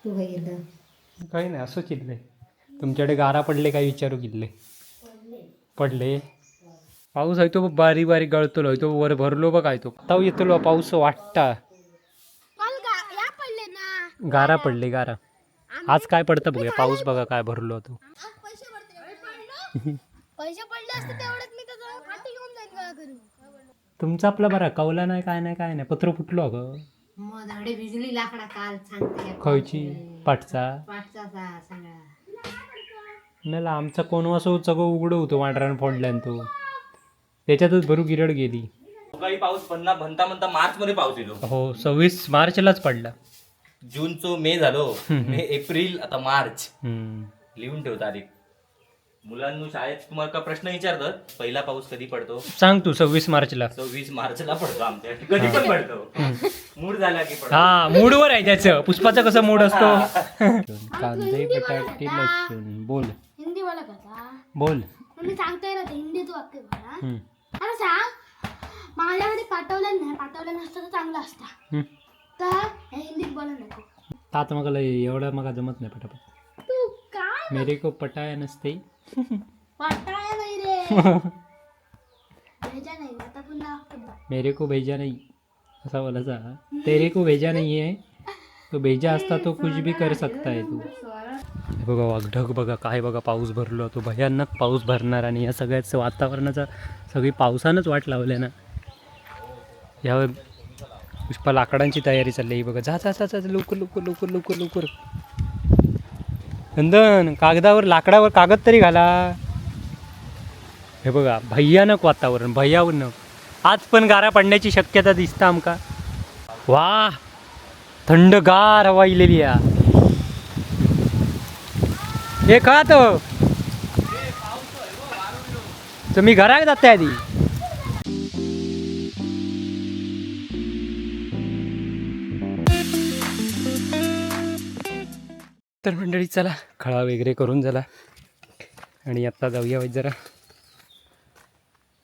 तू काय केलं? काही नाही, असं चिल्ले. तुमच्याकडे गारा पडले काय विचारू किल्ले? पडले. पाऊस आहे तो बारीक बारीक गळतो तो वर भरलो बघ आहे तो आता येतो पाऊस वाटता. काल या पडले ना. गारा पडले गारा. आज काय पडतं बघूया. पाऊस बघा काय भरलो तो. पैसे पडले, पैसे पडले असते तेवढ्यात मी त्याचा फाटी घेऊन जाईन गोळा करून. तुमचा आपला बरा कवला नाही, काय नाही, काय नाही, पत्र फुटलो अगं. मग झाडे भिजली लाकडा काल सांगते. खयची पाठचा? पाठचा सगळा. नाही, आमचा कोणवासो सगळं उघडं होतं, वांढरानं फोडल्यान तो त्याच्यातच भरू गिरड गेली. काही पाऊस म्हणता म्हणता म्हणता मार्च मध्ये पाऊस येतो. हो, 26 मार्चलाच पडला. जूनचो मे झालो, मे एप्रिल, आता मार्च. हम्म. लिहून ठेव तारीख. मुलांनो, शाळेत तुम्हाला का प्रश्न विचारतात पहिला पाऊस कधी पडतो? सांग तू, 26 मार्चला. 26 मार्चला पडतो. आमच्याकडे कधी पण पडतो, मूड झाला की पडतो. हा, मूडवर आहे त्याचं. पुष्पाचा कसं मूड असतो. कांदे, बटाटे, लसूण. बोल. हिंदी वाला कथा. बोल. मी सांगतोय ना ते हिंदीच वाक्य बोला. हम्म. अरे सांग, माझ्याकडे पाठवलं नाही, पाठवलं नसतं तर चांगलं असतं. हम्म. तर हे हिंदीत बोला नको. तात मग लय एवढं मग जमत नाही पटापट. तू काय? मेरे को पटाया नसते. पटाया नाही रे, भेजा नाही आता पुन्हा. मेरे को भेजा नहीं असा बोलायचा. तेरे को भेजा नहीं है तो. भेजा असता तो कुछ भी कर सकता है तू. हे बघा वाघ ढग बघा काय बघा, पाऊस भरलो तो भयानक पाऊस भरणार आणि या सगळ्याच वातावरणाचा सगळी पावसानंच वाट लावली ना. यावर पुष्पा लाकडांची तयारी चालली आहे बघा. जा जा जा जा, लवकर लवकर लवकर लवकर लवकर. नंदन, कागदावर लाकडावर कागद तरी घाला. हे बघा भयानक वातावरण, भयानक. आज पण गारा पडण्याची शक्यता दिसता आमका. वा, थंडगार हवा इलेली या. हे का तो तुम्ही घरात जाते आधी. तर मंडळी चला, खळा वगैरे करून झाला आणि आत्ता जाऊया वैद जरा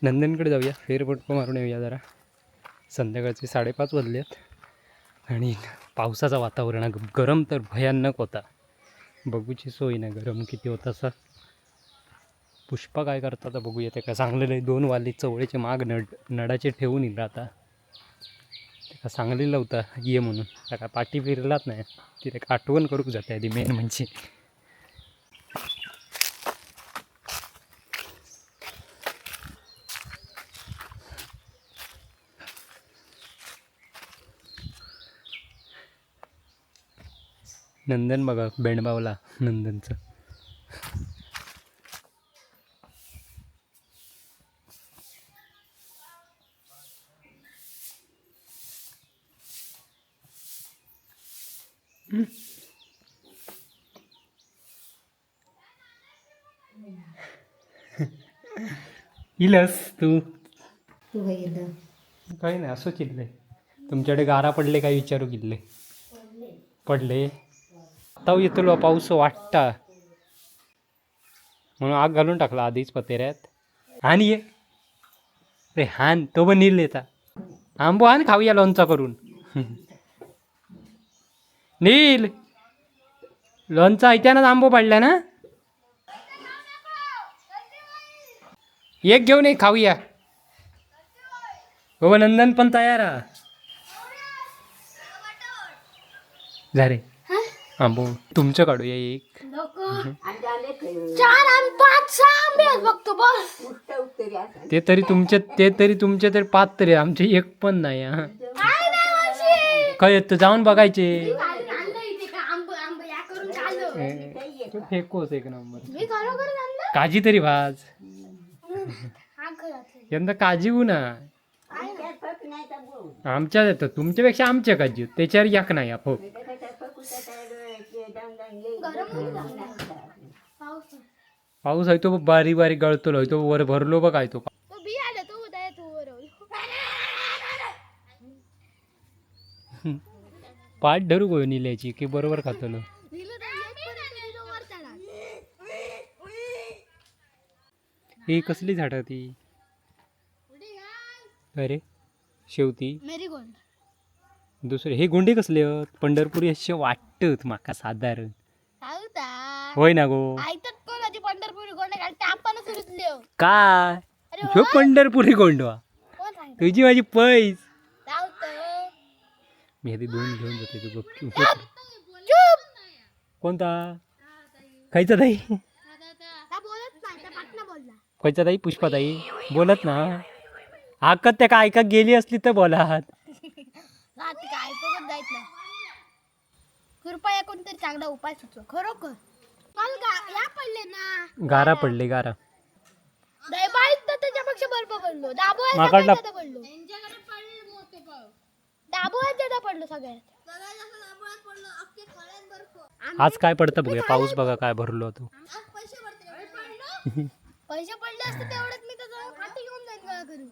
नंदनकडे जाऊया, फेरफटका मारून येऊया जरा. संध्याकाळचे 5:30 वाजलेत आणि पावसाचा वातावरण आहे. गरम तर भयानक होता, बघूची सोय नाही गरम किती होता असा. पुष्पा काय करतात आता बघूया. ते काय सांगलेलं आहे, दोन वाली चवळीचे माग नडाचे ठेवून येईल आता. त्याका सांगलेलं होता ये म्हणून, त्या काय पाठी फिरलाच नाही. तिथे आठवण करूक जाते आधी मेन म्हणजे. नंदन बघा बेंडबावला नंदनचं. इलस तू. तू काय केलं? काही नाही, असं चिल्ले. तुमच्याकडे गारा पडले काय विचारू किल्ले? पडले. आता येतो पाऊस वाटता म्हणून आग घालून टाकला आधीच पतेऱ्यात. आणि ये रे हान तो पण नील येता आंबो आण खाऊया लोणचा करून. नील, लोणचा ऐत्यानंच आंबो पाडला ना. एक घेऊन ये खाऊया. हो, नंदन पण तयार हा. जा रे आंबो तुमचं काढूया एक. नको, चार आणि पाच सहा आंबे आहेत बघतो बस. ते तरी तुमचे, ते तरी तुमचे तरी पाच तरी, आमचे एक पण नाही हा. काय नाही मावशी. काय येतं जाऊन बघायचे. घालून आणलं इथे का आंब आंब या करून खाल्लं. ए, तू फेकोस एक नंबर. मी खरोखर आणलं. काजी तरी भाज. आग घातली. यंदा काजी होऊ ना आमच्या येतं तुमच्यापेक्षा आमच्या काजी त्याच्यावर याक नाही हो. गरम होऊन झालं. पाऊस. पाऊस आहे तो बारीक बारीक गळतो तो वर भरलो बघ आहे तो. तो बी आलं तो उद्या तू वर. पाठ धरू गो निल्याची की बरोबर खातलो. दिलं तर येतपर्यंत तिथं वर चढा. ही कसली झाडं ती? उडी घाल. अरे शेवती. मेरीगोल्ड. दुसरे हे गोंडे कसले हत? पंढरपुरी असे वाटत माका साधारण. सांगता होय ना गो? ऐकतात कोणाची पंढरपुरी गोंडे घालते, आपणच रुचले हो. काय अरे ह्यो पंढरपुरी गोंडवा? कोण सांगतो? तुझी माझी पैस. सांगतो. मी आधी दोन घेऊन जाते, तू गप. चुप. कोणता खायचा ताई? ता बोलत नाही, त्या पाटणा बोलला. खायचा ताई? पुष्पाताई बोलत ना. आकत त्या का ऐका गेली असली तर बोलात. राहते काय ऐकूनच जायत ना. कृपया कोणतरी चांगला उपाय सुचव खरोखर. काल या पडले ना. गारा पडले, गारा. दैबाळीत तर त्याच्यापेक्षा बर्फ पडलो. माकडला- दाबोळ्यात पडलो, दाबोळ्यात ज्यादा पडलो सगळ्यात. आज काय पडतं बघूया. पाऊस बघा काय भरलो तो. पैसे पडले असते तेवढ्यात मी त्याचा फाटी घेऊन जाईन गोळा करून.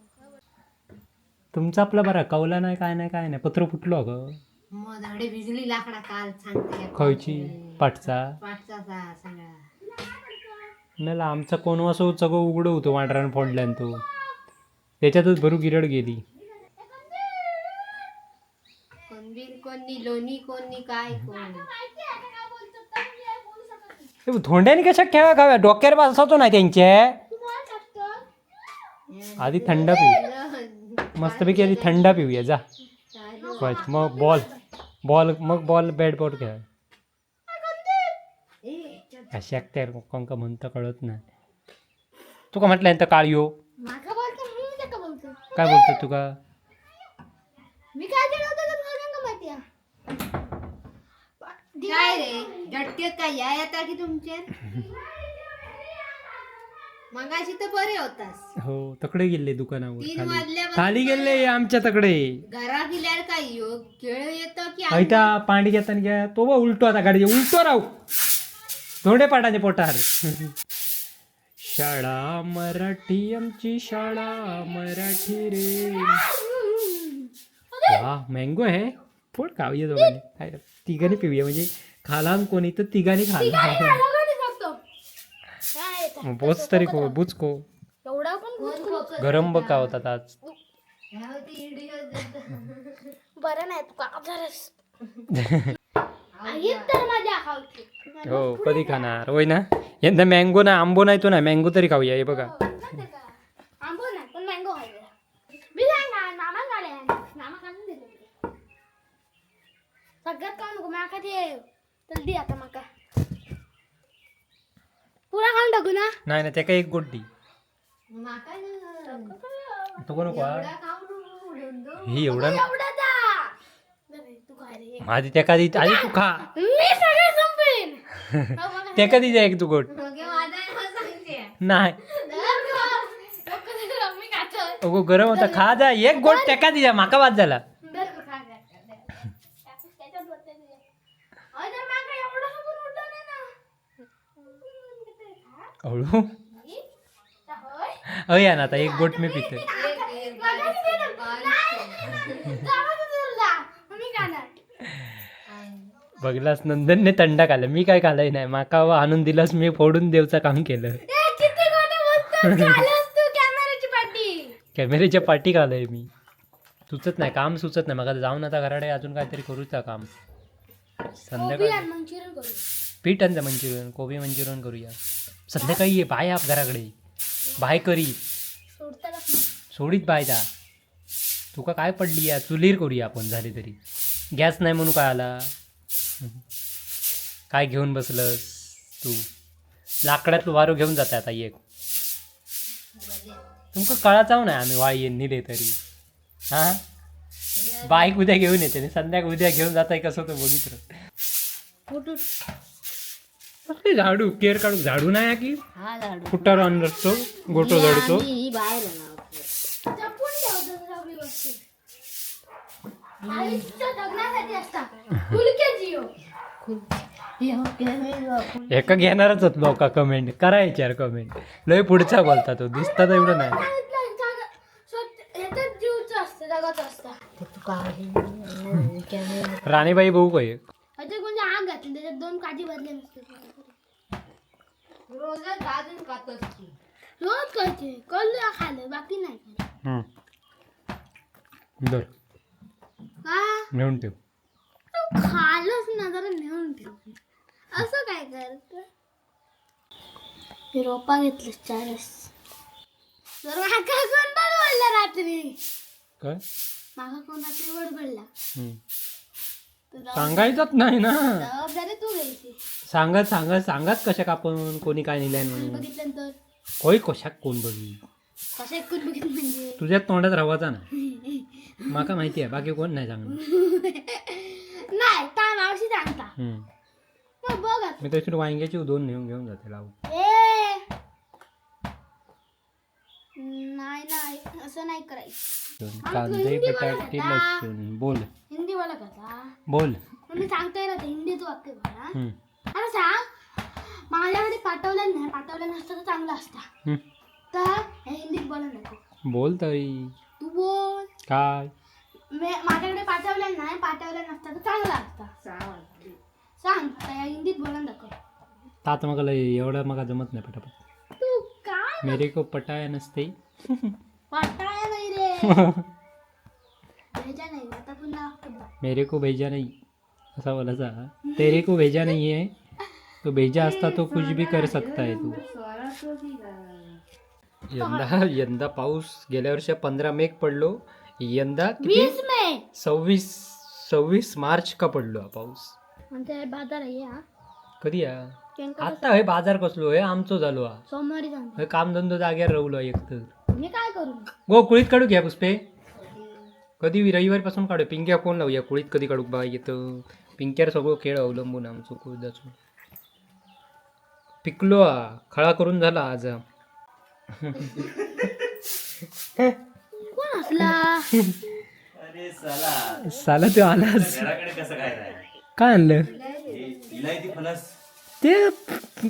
तुमचा आपला बरा कवला नाही, काय नाही, काय नाही. पत्र फुटलो अगं. मग धडे भिजली लाकडा काल सांगते. खयची पाठचा? पाठचा सगळा. नाही, आमचा कोण असं सगळं उघडं होतं, वांढरानं फोडल्यान तो त्याच्यातच भरू गिरड गेली. कोणबीर कोणी लोणी कोणी काय कोण. ए, धोंड्याने कशा खेळा खाव्या डोक्यावर बसायचो नाही त्यांचे. आधी थंड पिऊ मस्तपैकी, आधी थंड पिऊया जा. बस मग बॉल बॉल मग बॉल बॅट बॉल खेळ. अशा त्या लोकांका म्हणता कळत नाही. तुका म्हटलं तर काळयो. माका बोलतो, मी त्याका बोलतो. काय बोलतो तुका? मी काय केलं होतं ते सगळ्यांना माहिती आहे. काय रे झटके काय या येता की तुमचे? मगाशी तर बरे होतास. हो, तकडे गेले दुकानावर. तीन खाली वाजल्यापासून खाली गेले आमच्या तकडे. घरा गेल्यावर काय योग खेळ येतो की? ऐता पाणी घेताना घ्या तो बा उलटो, आता गाडी उलटो राहू धोंडे पाटाचे पोटार. शाळा मराठी आमची, शाळा मराठी रे. वा, मँगो आहे. फोड, खाऊया दोघांनी. काय, तिघांनी पिऊया म्हणजे खाला कोणी तर तिघांनी खाला. दोघांनी खातो. काय येतं? बोच तरी को बुचको. एवढा पण कोण? गरम बघ का होतात आज. बरं नाही तुका आजारच आहेत तर माझ्या खावची. हो, कधी खाणार होय ना? यंदा मँगो ना आंबो नाही तो ना मँगो तरी खाऊया हे बघा. आंबो नाही पण मँगो खायला मी सांगा मामा खाले, मामा खालून दिले. सगळ्यात का नको माका ते. चल दे आता माका, पुरा खाऊन टाकू ना. नाही ना, त्या काही एक गोड्डी. माका ना. तो नको हा. एवढा खाऊ नको दो. ही एवढा नको. एवढा दा तू खा रे. आधी त्या कधी, आधी तू खा. मी सगळं संपेन. हो, बघा. त्या कधी द्या एक तू गोट. मग हे माझा नाव सांगते. नाही. मी खातो. अगो गरम होता, खा जा एक गोट त्या कधी द्या, माका बाद झाला. दर खा, खा, खा, दर. त्याच्यात बोलते तुझ्या. अरे तर माका एवढं पण उरलं नाही ना. हळू. होय. अय या ना, आता एक गोट मी पिते. एक- एक मगाशी बारीक दिलं. बारीक. नाही, गावातच उरला. मी खाणार. बघलास, नंदनने थंडा खाल्ला, मी काय खाल्लंय नाही. माका आणून दिलास, मी फोडून देवचं काम केलं. ए, किती खोटं बोलतोस, खाल्लंस तू कॅमेऱ्याची पाटी. कॅमेऱ्याच्या पाठी खाल्लंय मी. सुचत नाही काम, सुचत नाही. मग आता जाऊन आता घराडे अजून काहीतरी करूचा काम. कोबी संध्याकाळी आणि मंचुरियन करू. पीठ आणजा, मंचुरियन, कोबी मंचुरियन करूया संध्याकाळी. ये बाय आप घराकडे, बाय करी. सोडताना. सोडीत बाय दा. तुका काय पडली या? चुलीर करूया आपण झाले तरी. गॅस नाही म्हणून काय आला? काय घेऊन बसलंस तू? लाकडातलं वारू घेऊन जाते आता एक. तुमका कळाचाव नाही आम्ही वाळी नेले तरी. हां, बाईक उद्या घेऊन येते आणि संध्याकाळ उद्या घेऊन जाताय कसं तो बघितलं. कसले झाडू केर काढू? झाडू नाही हा की हा झाडू. फुटार आणतो, गोटो झाडूचो. आणि ही बाहेर आहे ना. जपून ठेवतो सगळी वस्तू. आयुष्य जगण्यासाठी असतात. फुलके जिओ. खूप हे हो, कॅमेरा खूप. एका घेणारच होत लोक. कमेंट करा याच्यावर कमेंट. लय पुढचा बोलता तो, दिसता तर एवढं नाही. सांगितलं, ह्याच्यात जीवचं असतं, जगाचं असतं. ते तू काय कॅमेरा. राणीबाई बघू काय? ह्याच्यात कोणती आग घातली, त्याच्यात दोन काजी भरले नसते. रोजच भाजून खातोस की. रोज खायचे, कल खाल्लं, बाकी नाही खाल्लं. बर. का नेऊन ठेव. तू खालच ना, जरा नेऊन ठेव. असं काय करत? मी रोपा घेतलं चारस. तर माका कोण बडबडला रात्री? काय? माका कोण रात्री बडबडला? हम्म. तर जबाब- सांगायचंच नाही ना. जबाबदारी तू घ्यायची. सांगत सांगत सांगत कशा आपण कोणी काय नेलंय म्हणून. बघितल्यानंतर. कोई कशाक कोण बघी? कसं ऐकून बघितलं म्हणजे? तुझ्या तोंडात रवाचा ना, माका माहिती आहे, बाकी कोण नाही सांगणार. नाही, ता मावशी सांगता. हम्म. मग बघ आता. मी तशी वांग्याची दोन नेऊन घेऊन जाते लावू. ए, नाही नाही, असं नाही करायचं. कांदे, बटाटे, लसूण, बोल. हिंदी वाला कसा? बोल. मग मी सांगतोय ना, ते हिंदीचं वाक्य बोला. हम्म. अरे सांग, माझ्याकडे पाठवलं नाही, पाठवलं नसतं तर चांगलं असतं. हम्म. तर हे हिंदीत बोला नको. बोल तरी. तू बोल. काय? मी माझ्याकडे पाठवलं नाही, पाठवलं नसतं तर चांगलं असतं. सांग तर या हिंदीत बोला नको. तात मग लय एवढं मग जमत नाही पटापट. तू काय? मेरे को पटाया नसते. वाटाया नाही रे, भेजा नाही. आता पुन्हा वाक्य बोल. मेरे को भेजा नहीं असा बोलायचा. तेरे को भेजा नहीं है तो भेजा असता तो कुछ भी कर सकता है तू. यंदा यंदा पाऊस गेल्या वर्षी 15 मेक पडलो, यंदा किती? 20 मे. 26 मार्च का पडलो हा पाऊस. आमच्या बाजार आहे हा. कधी हा? त्यांका. आता हे बाजार कसलो? हे आमचो झालो हा. सोमवारी सांगतो. हे कामधंदो जाग्यार रवलो एकतर. मी काय करू? गो कुळीत काढू घ्या पुष्पे. कधी रविवार पासून काढू. पिंक्या फोन लावूया, कुळीत कधी काढू बा येतं. पिंक्यावर सगळं खेळ अवलंबून आमचं कुळदाचो. पिकलो हा, खळा करून झाला आज हा. कोण असला? अरे साला. साला तू आलास? घराकडे कसं काय राहिलं? काय आणलं? हे इलायती फणस. ते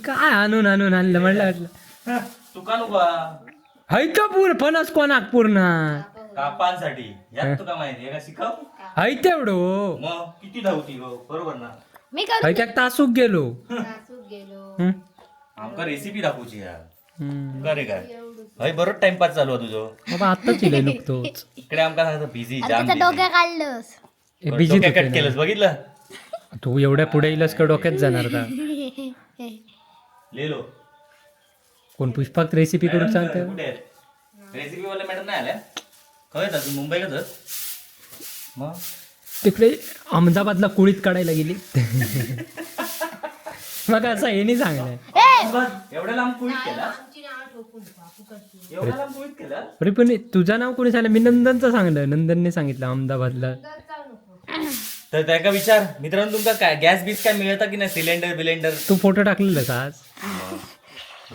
काय आणून आणून आणलं म्हणलं वाटलं. तुका नको हा. है तर पूर फणस कोणाक पूर्ण? कापांसाठी यात तुका माहिती आहे का? शिकव. है तेवढो. मग किती धावती हो, बरोबर ना? मी करू. है त्याक तासूक गेलो. सासूक गेलो. हम्म. आमका रेसिपी दाखवची यार. हम्म. का रे काय हय, बरोबर टाइमपास चालू आहे तुझो. बाबा आत्ताच इलय नुकतोच. इकडे आमका सांगतो बिझी, जाम. त्याचा डोक्या काढलंस. बिझी. कट केलंस, बघितलं? तू एवढ्या पुढे येईलस का डोक्यात जाणार का? लिहिलो. कोण पुष्पाक रेसिपी करून सांगते? कुठे रेसिपी वाले मॅडम नाही आल्या? खरं अजून मुंबई का मग? तिकडे अहमदाबादला कुळीत काढायला गेली. मग असं हे नाही सांगलंय. एवढ्या लांब कुळीत केला, एवढ्या लांब कुळीत केला. अरे पण तुझं नाव कोणी सांगलं? मी नंदनचं सांगलं, नंदनने सांगितलं अहमदाबादला. तर त्या विचार मित्रांनो, तुमका काय गॅस बीस काय मिळता की नाही, सिलेंडर बिलेंडर? तू फोटो टाकलेलास आज.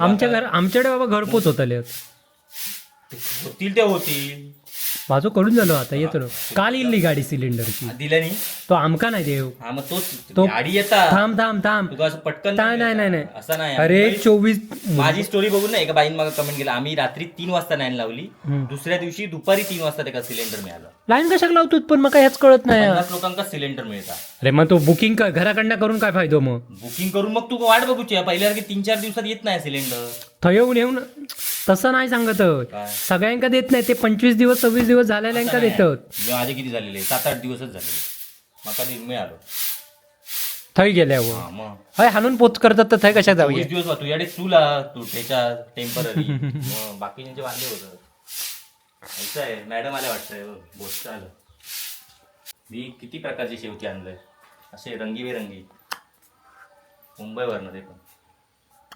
आमच्या घर आमच्याकडे बाबा घरपोच होतले. होतील ते होतील. माझं करून झालो, आता येतो ना. काल इल्ली गाडी सिलेंडरची. दिल्यानी. तो आमका नाही देव. हा मग तोच तो- गाडी येता. थांब थांब थांब. तुका असं पटकन नाही नाही नाही नाही. असं नाही. अरे 24. माझी स्टोरी बघून ना एका बाईन मला कमेंट केला, आम्ही रात्री 3 वाजता लाईन लावली, हम्म. दुसऱ्या दिवशी दुपारी 3 वाजता त्याका सिलेंडर मिळालं. लाईन कशाला लावतो पण मग ह्याच कळत नाही. 50 लोकांका सिलेंडर मिळतात. अरे मग तो बुकिंग घराकडनं करून काय फायदो मग? बुकिंग करून मग तू वाट बघूची आहे. पहिल्यासारखी 3-4 दिवसात येत नाही सिलेंडर. थंय येऊन येऊन तसं नाही सांगत. काय? सगळ्यांका देत नाही ते, 25 दिवस 26 दिवस झालेल्यांका देतात. माझे किती झालेले, 7-8 दिवसच झालेले, माका ते मिळालो. थंय गेल्यावर. हा मग. हय हाणून पोच करतात तर थंय कशा जाऊया? 24 दिवस वा, तुझ्याकडे चुला तू त्याच्या टेम्पररी, बाकीच्यांचे वांदे होतात. ऐसा आहे. मॅडम आल्या वाटतंय, बघ बोलतं आलं. मी किती प्रकारचे शेवटी आणलंय, असे रंगीबेरंगी, मुंबईवरनं ते पण.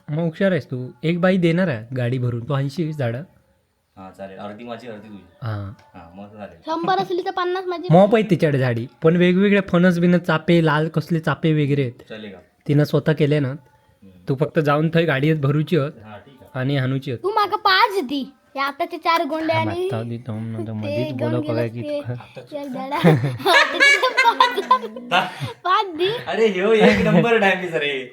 मग हुशार आहेस तू. एक बाई देणार आहे गाडी भरून, तू 80 झाडं. हा चालेल, अर्धी माझी अर्धी तुझी. हा. हा मग चालेल. 100 असली तर 50 माझी. मोप आहेत तिच्याकडे झाडी पण, वेगवेगळे फणस बिनस, चापे, लाल कसले चापे वगैरे आहेत. चालेल का? तिनं स्वतः केले ना. तू फक्त जाऊन थंय गाडीत भरूची होत हा ठीक आहे. आणि हाणूची होत. तू माका 5 दी, हे आताचे 4 गोंडे आणि आता देतो ना, तो ते मधीच घेऊन बोलव काय गेलास की ते. तुका. एक धडा. 5 दी. अरे ह्यो एक नंबर डॅमेज रे,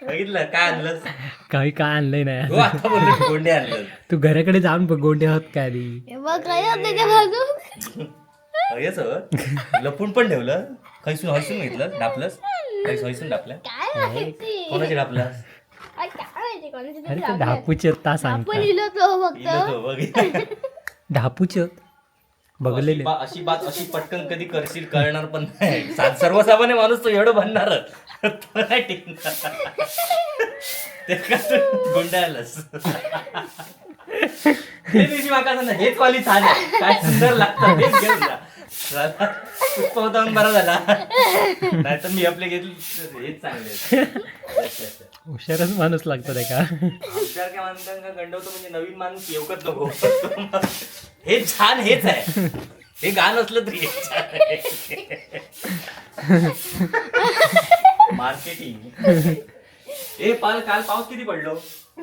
बघितलं काय आणलंस? काही काय आणलंय नाही. हो आता बोललो गोंडे आणलं. तू घराकडे जाऊन बघ गोंडे आहोत काय आधी. हे बघ काय होतं त्याच्या बाजू. हेच हो. लपून पण ठेवलं, खैसून हसून घेतलं, ढापलंस, हैसून ढापलं. काय माहिती? कोणाचे ढापलास? काय काय माहिती कोणाचे अरे तरी ते आपले. ढापूचे ता आपण सांगता. इलो तो फक्त. इलो तो बघ. ढापूचे. बघलेले. अशी बात अशी पटकन कधी करशील कळणार पण नाही. सर्वसामान्य माणूस तो एवढं म्हणणार, तो नाही टिकणार. ते का तू गुंडाळलंस. ते दिवशी माका सांग, हेच वाली छान आहे, काय सुंदर लागतं, हेच घेऊन जा. झाला. पुष्प होता म्हणून बरा झाला, नाहीतर मी आपले घेतली तर हेच चांगले आहेत. हुशारच माणूस लागतो ते का. हुशार काय माणसांना गंडवतो म्हणजे नवीन माणूस येवकत नको. हे छान हेच आहे, हे गाणं असलं तरी हे छान आहे. मार्केटिंग. ए पाल, काल पाऊस किती पडलो?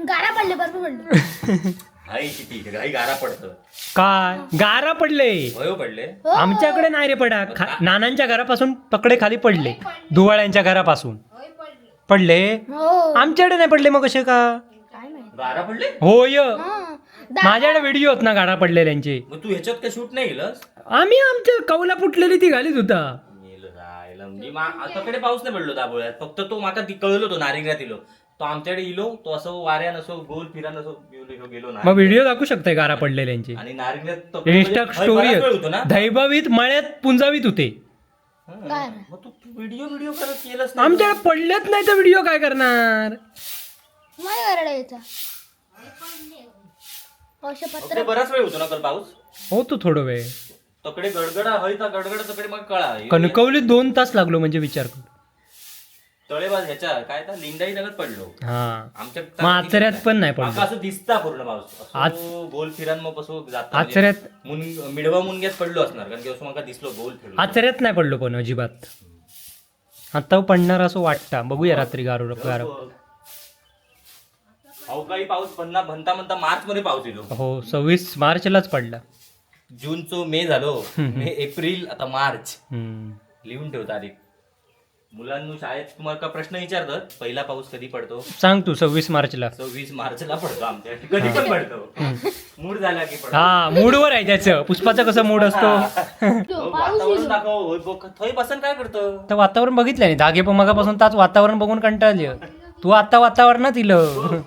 गारा पडले, बरोबर पडले. हाय किती घाई गारा पडतं. काय गारा पडले? भयो पडले. आमच्याकडे नाही रे पडा. नानांच्या घरापासून पकडे खाली पडले, दुवाळ्यांच्या घरापासून पडले. हो. आमच्याकडे नाही पडले, मग कसे का? काय माहित. गारा पडले. होय. हा. माझ्याकडे व्हिडिओ होत ना गारा पडलेल्यांचे. मग तू ह्याच्यात काय शूट नाही केलंस? आम्ही आमच्या कौला फुटलेली ती घालीत होता. मेलं राहिलं. मी तकडे पाऊस नाही पडलो दाबोळ्यात, फक्त तो माका कळलो, तो नारिंगरात इलो, तो आमच्याकडे इलो, तो असं वाऱ्यान असो गोल फिरान असो गेलो गेलो ना. मग व्हिडिओ दाखवू शकताय गारा पडलेल्यांचे. आणि नारिंगरात इन्स्टा स्टोरी. होतो ना. दैबावीत मळ्यात पुंजावीत होते. हा. मग तू व्हिडिओ व्हिडिओ करत केलंस नाही? आमच्याकडे पडलेच नाही तर व्हिडिओ काय करणार? माझ्या घराला यायचा अशा पत्र. तकडे बराच वेळ होतो ना काल पाऊस? होतो थोडं वेळ. तकडे गडगडा हय, गडगड तकडे मग कळा. कणकवलीत 2 तास लागलो, म्हणजे विचार कर. तळेबाज ह्याच्या काय तर लिंडाई नगर पडलो. हा. आमच्या मग आचऱ्यात पण नाही माका पडलो. असं दिसता पूर्ण पाऊस असं गोल फिरान मग असं जाता म्हणजे आचऱ्यात मिडवा मुनग्यात पडलो असणार, कारण की असं माका दिसलो गोल फिरून. आचऱ्यात नाही पडलो पण अजिबात. आता पडणार असं वाटतं, बघूया रात्री गारो गार. अवकाळी पाऊस बनना म्हणता म्हणता मार्च मध्ये पाऊस येतो. हो, 26 मार्चलाच पडला. जूनचो मे झालो, मे एप्रिल, आता मार्च. हम्म. लिहून ठेव तारीख. मुलांनो शाळेत तुम्हाला का प्रश्न विचारतात पहिला पाऊस कधी पडतो? सांग तू, 26 मार्चला. 26 मार्चला पडतो आमच्याकडे, कधी पण पडतो, मूड झाला की पडतो. हा, मूडवर आहे त्याचं. पुष्पाचा कसं मूड असतो. हो, वातावरण दाखव होय, बघ, थंय बसन काय करतो? तर वातावरण बघितलं नाही धागे, पण मगापासून ताच वातावरण बघून कंटाळली तू. आता वातावरणात इलं.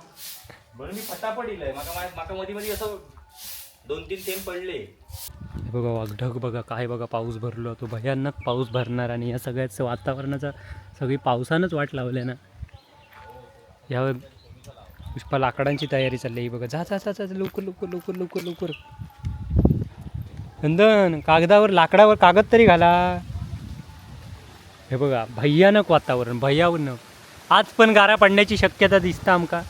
म्हणून मी फटाफट इलय. माका माका मध्ये मध्ये असं 2-3 थेंब पडले. हे बघा वाघ ढग बघा, काय बघा, पाऊस भरलो तो भयानक पाऊस भरणार. आणि या सगळ्याच वातावरणाचा सगळी पावसानंच वाट लावली ना. यावर पुष्पा लाकडांची तयारी चालली आहे बघा. जा जा जा जा, लवकर लवकर लवकर लवकर लवकर. नंदन, कागदावर लाकडावर कागद तरी घाला. हे बघा भयानक वातावरण, भयानक. आज पण गारा पडण्याची शक्यता दिसता आमका.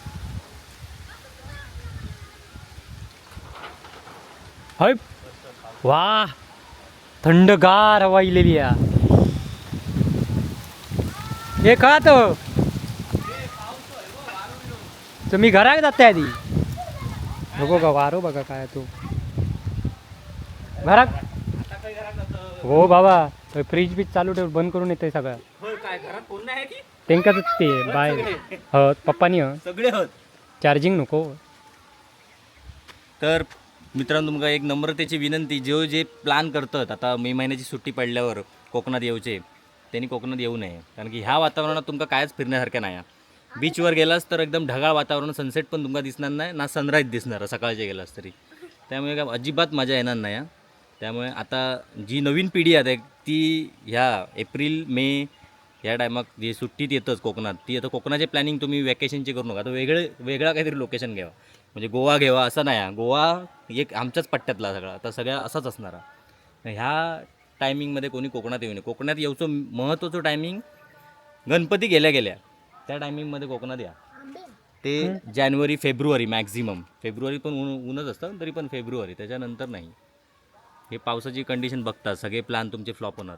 हय वा, थंडगार हवा इलेली या. हे का तो तुम्ही घरात जाते आधी. बघू का वारो बघा काय तो घरात. हो बाबा, फ्रीज बीज चालू ठेव, बंद करून येतोय सगळं. होय काय घरात कोण नाही आहे की? त्यांकाच ते बाय हो पप्पानी हो. सगळे होत. चार्जिंग नको. तर मित्रांनो, तुमका एक नम्रतेची विनंती, जे जे प्लॅन करतात आता मे महिन्याची सुट्टी पडल्यावर कोकणात येऊचे, त्यांनी कोकणात येऊ नये, कारण की ह्या वातावरणात तुमका कायच फिरण्यासारखं नाही. बीचवर गेलास तर एकदम ढगाळ वातावरण, सनसेट पण तुमका दिसणार नाही ना सनराईज दिसणार सकाळचे गेलास तरी. त्यामुळे काय अजिबात मजा येणार नाही हा. त्यामुळे आता जी नवीन पिढी आहे ती ह्या एप्रिल मे ह्या टायमाक जे सुट्टीत येतच कोकणात, ती आता कोकणाचे प्लॅनिंग तुम्ही वॅकेशनची करू नका. आता वेगळा काहीतरी लोकेशन घ्यावा, म्हणजे गोवा घ्यावा असं नाही हा. गोवा एक आमच्याच पट्ट्यातला सगळा आता सगळ्या असाच असणार हा. ह्या टायमिंगमध्ये कोणी कोकणात येऊ नये. कोकणात येऊचं महत्त्वाचं टायमिंग गणपती गेल्या गेल्या त्या टायमिंगमध्ये कोकणात या. ते जानेवारी फेब्रुवारी मॅक्झिमम, फेब्रुवारी पण ऊनच असतं तरी पण फेब्रुवारी, त्याच्यानंतर नाही. हे पावसाची कंडिशन बघता सगळे प्लॅन तुमचे फ्लॉप होणार.